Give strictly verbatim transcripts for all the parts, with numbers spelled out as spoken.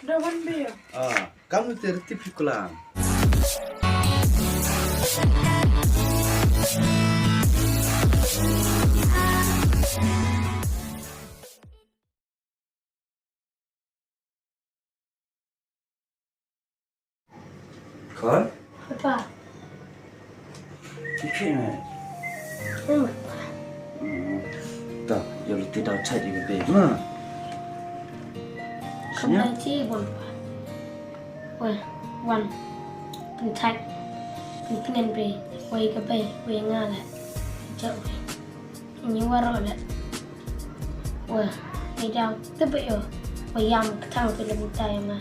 Da wan be. Ah, kam te tip hi kulang. Khon? Papa. Ki khie me? Hmm, papa. Hmm. Ta, ïa lynti daw chait ïa ka bag ma. Kam da chi bun pa. Wei, wan. Pynchait. Pynpyngen bag. Wei ka bag. Wei nga la. Jauh wei. Ngi waroh leh. Wah, ngi daw tebak ïa. Wah, ïam ka thang tu lem tai ma.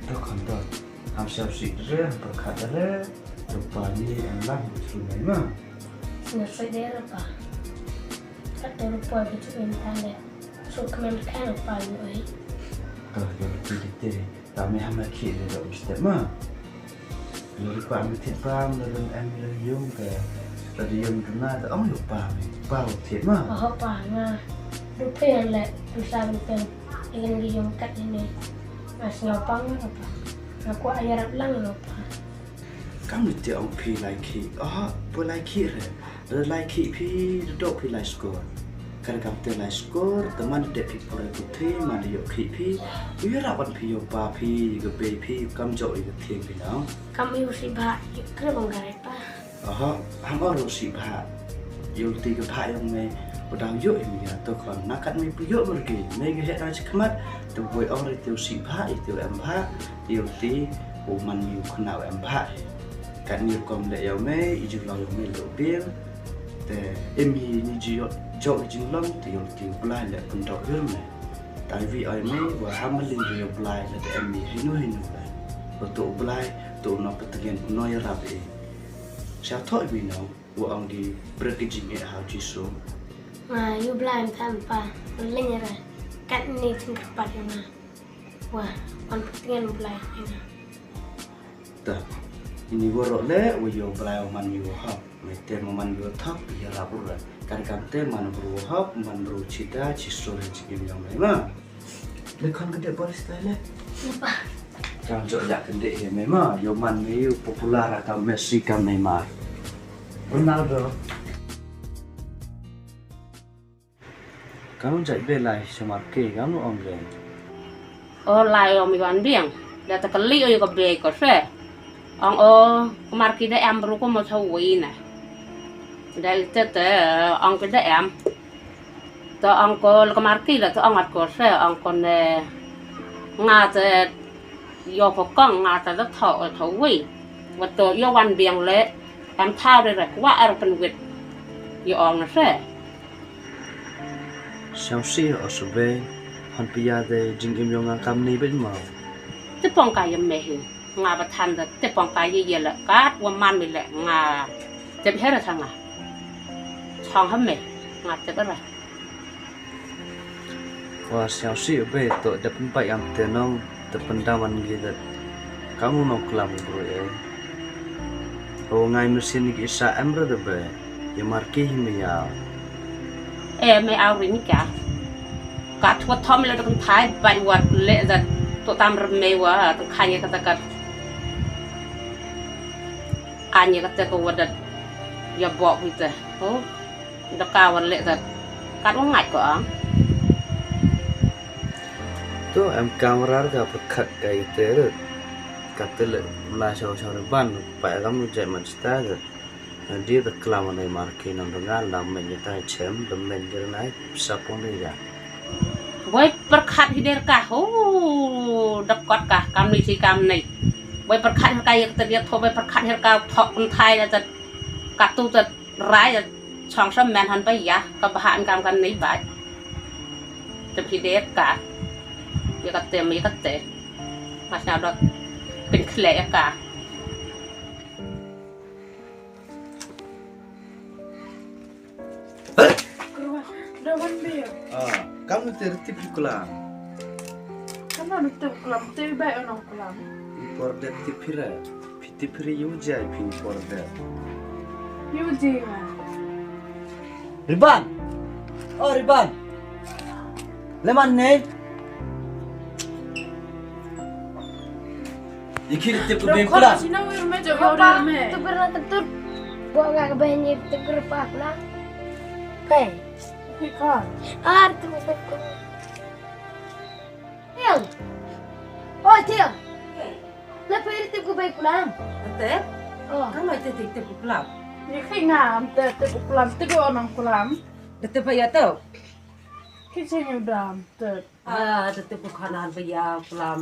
Dok kham dok. Ham siaw sih re, berkat re. Rupa ni em lah, chru mai ma. Sina sih de rupa. Kat tu rupa ke tu em tan de. Su kemen kan rupa ni oi. Kah, ïa tu dite. Tang me ham la khie de dok step ma. Lori pa me thied pa me lori em lori yung ke lori yung duna de ong ïa pa me pa u thied ma. Oh pa nga. Du pher le du sa ben pen. Ingen lori yung kat ini. Nga sngew pang nga pa. Nga kwah ïarap lang nga pa. Kam ni te ong phi lai khie. Oh, phi lai khie re. Re lai khie phi, re dok phi lai skor. Kare kam te lai skor, te man de phi pore puthi, man de ïoh khie phi. Ïa ra wan phi ïoh pa phi, ïa ka bei phi, kam jok ïa ka thieng phi nau. Kam ïoh si bha, ïoh kre bang kare pa. Aha, ham or si bha. Ïoh ti ka bha ïa me, u dang ïoh ïa me ïa to khon. Na kat me phi ïoh mer ki, me ki heh na chi khmat, te boi ong re te u si bha, ïa te u em bha, ïoh ti, u man ïoh khna u em bha. Kat ni rukom leh ïa me, i ju long ïa me leh u biang. Te em hi ni ju ïoh jok i jinglong te ïoh ti u Blai leh pyndok ïa me. Tai wi ai me wa ha ma ling ïa u Blai leh te em hi hinu hinu leh. Wa to u Blai to u nongpyntngen u nongïarap i. Sha thoh i mi nong wa ong di bret ki jingeh ha u Jisu. Nga ïa u Blai em tham pa ma ling ïa ra. Kat ni jingkyrpad ïa nga. Wa wan pyntngen u Blai ïa nga. Ta, ini waroh leh, wa ïoh Blai u man ïoh hok. Me te ma man ïoh thok, ïa rap u ra. Kan kam te man bru hok, man bru chita, chi sor chi kim yong me ma. Le khon ka de boris ta le. Kan jok jak ka de he me ma, ïoh man me ïoh popular ka Messi ka Neymar. Ronaldo. Kam jait be lai sha marki kam ong ge. O lai o mi wan biang. Da ta kali o ka be ko se. Ong o ka marki da em bru ko mo sa wi na. Da ite te ong ke da em. To ong ko ka marki da to ong at ko se ong ko ne. Nga te Ïoh pokong nga ta da thaw thaw wei. Wat to ïoh wan biang le em thaw de rek wa er pynwit. Ïoh ong na se. Siaw si o sube han pia de jingim ïong nga kam ni ben ma. Te pong ka yem me hi. Nga ba than da te pong ka ye ye le kat wa man mi le nga. Te her tha nga. Chong ha me nga te ra. Wa siaw si be to da pynpai am te nong te pyndam an gi dat. Kamu nong klam bro e. O ngai mesin gi sa em ra da be. Ye marki hi me ya. E me au ri ni ka. Ka thwa thom le da kan thai ban wat le dat to tam ra me wa tang khan ye ka ta ka. An ye ka te ka wa dat ya bo wi te. O. Da ka wan leh tat. Kat wan ngait ko ang. To em kamera ka pyrkhat ka ite rut. Kat te leh mla shaw shaw re ban pa kam nu jai man sta rut. Dia da klam ne marki nang dengar la men ita chem da men gernai sapong de ya. Boi pyrkhat hi der ka ho da kot ka kam ni si kam ni. Boi pyrkhat ka ya te dia tho boi pyrkhat her ka thok pun thai da tat. Ka tu tat. Rai chong sa men han ba ya ka ba han kam kan nei ba. Te phi de ka. Ya ka te ya ka te. Mas na dot pin khle ya ka. Kurwa, da wan be. Ah, kam te tip kulam. Kam te kulam te ba ono kulam. Por de tip phi ra. Phi tip phi yu jai phi por de. Yu ji ma. Riban. Oh Riban. Leman ne. Iki tip ku beng pula. Sino wir me jo. Papa, tu pernah tentu. Buat ngak beng ni tu kerpa pula. Kai. Iki kan. Ar tu beng ku. Tiang. Oh, tiang. Lepas itu ku beng pula. Tip? Oh. Kamu itu tip tip pula. Ni kai ngam tip tip pula. Tip orang pula. Tip ya tu. Kisin udam tip. Ah, tip bukan apa ya pula.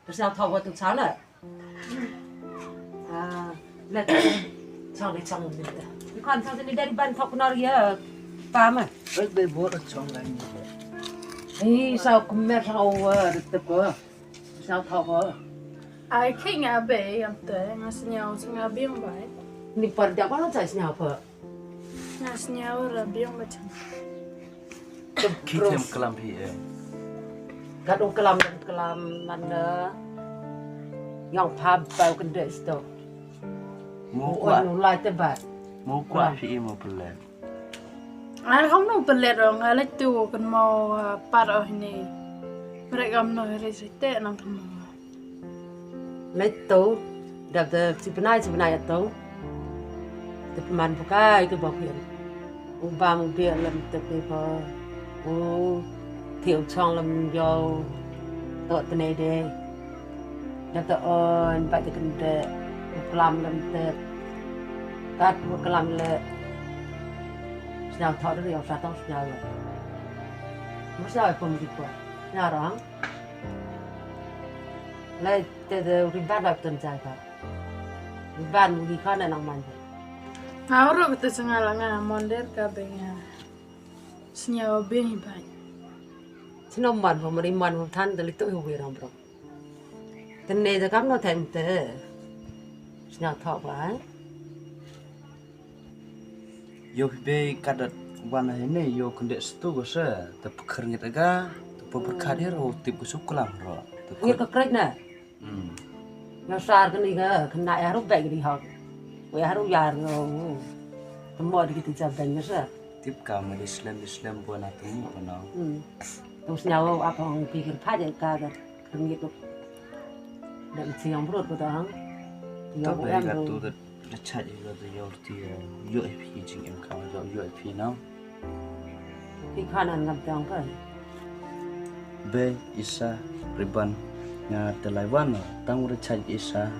Terus nak tahu tu sana. Ah, let. Chong ni chong ni. Bukan chong ni dari ban thok nor ya. Paham? Oi, be bor chong lain. Ni sao kumer sao wa tip ko. Sao thok ko. Ai khing abe yam te ngasnyau sngabing bai. Ni par dia ko sa snyau ko. Ngasnyau ra biang ba chang. Ki them klam hi eh. Ka dong klam dong klam man da. Yang pha ba kan de sto. Mo kwa. Mo lai te ba. Mo kwa hi mo pele. Ai kham no pele dong ai lek tu kan mo pat oh ni. Mereka no re site nang kan mo. Lai to, dap da si bnai si bnai to. Te pman bukai te bok yen. U bam u biak lem te pe ko. U thiu chong lem yo. To tene de. Dap da on bai te kende. U klam lem te. Kat u klam le. Sñiaw thok de yo sa tong sñiaw le. Mu sñiaw pom di ko. Sñiaw rong. Lai te de ri ban da tun jai ka. Ri ban ri kha na nang man. Nga uru kata sanga la nga monder ka benga. Sñiaw beng hi ban. Sino man ho mari man ho than dali to hi wi rong bro. Tene de kam no theng te. Sñiaw thok ba. Yo hi be kadat wan hi ne yo kende stu ko se te pekher ngit aga te peperkat hi ro tip ko suklam ro. Ngit ka krek na. Hmm. Nga sar kani ka kena ya ru bek di hok. Wa ya ru yar ngo. Temo di kita jabeng nga sar. Tip ka ma di slem di slem bo na temo ko na. Hmm. Terus nyawa apa orang pikir paja ka ka kengit tu. Dan siang perut ko tang. Ya To ko be yang ka tu. Tu da da chaj ila da yor ti yo yo e phi jing em ka yo yo e phi na. Phi khan an ngam tang ka. Be isa riban nga te lai wan no tang ura chai isa.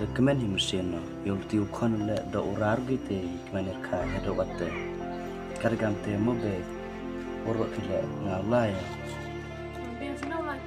Te kmen hi machine no yo ti u khon le da urar gi te kmen er kha he do wat te. Kar gam te mo be oro ti le nga lai. Be sino lai.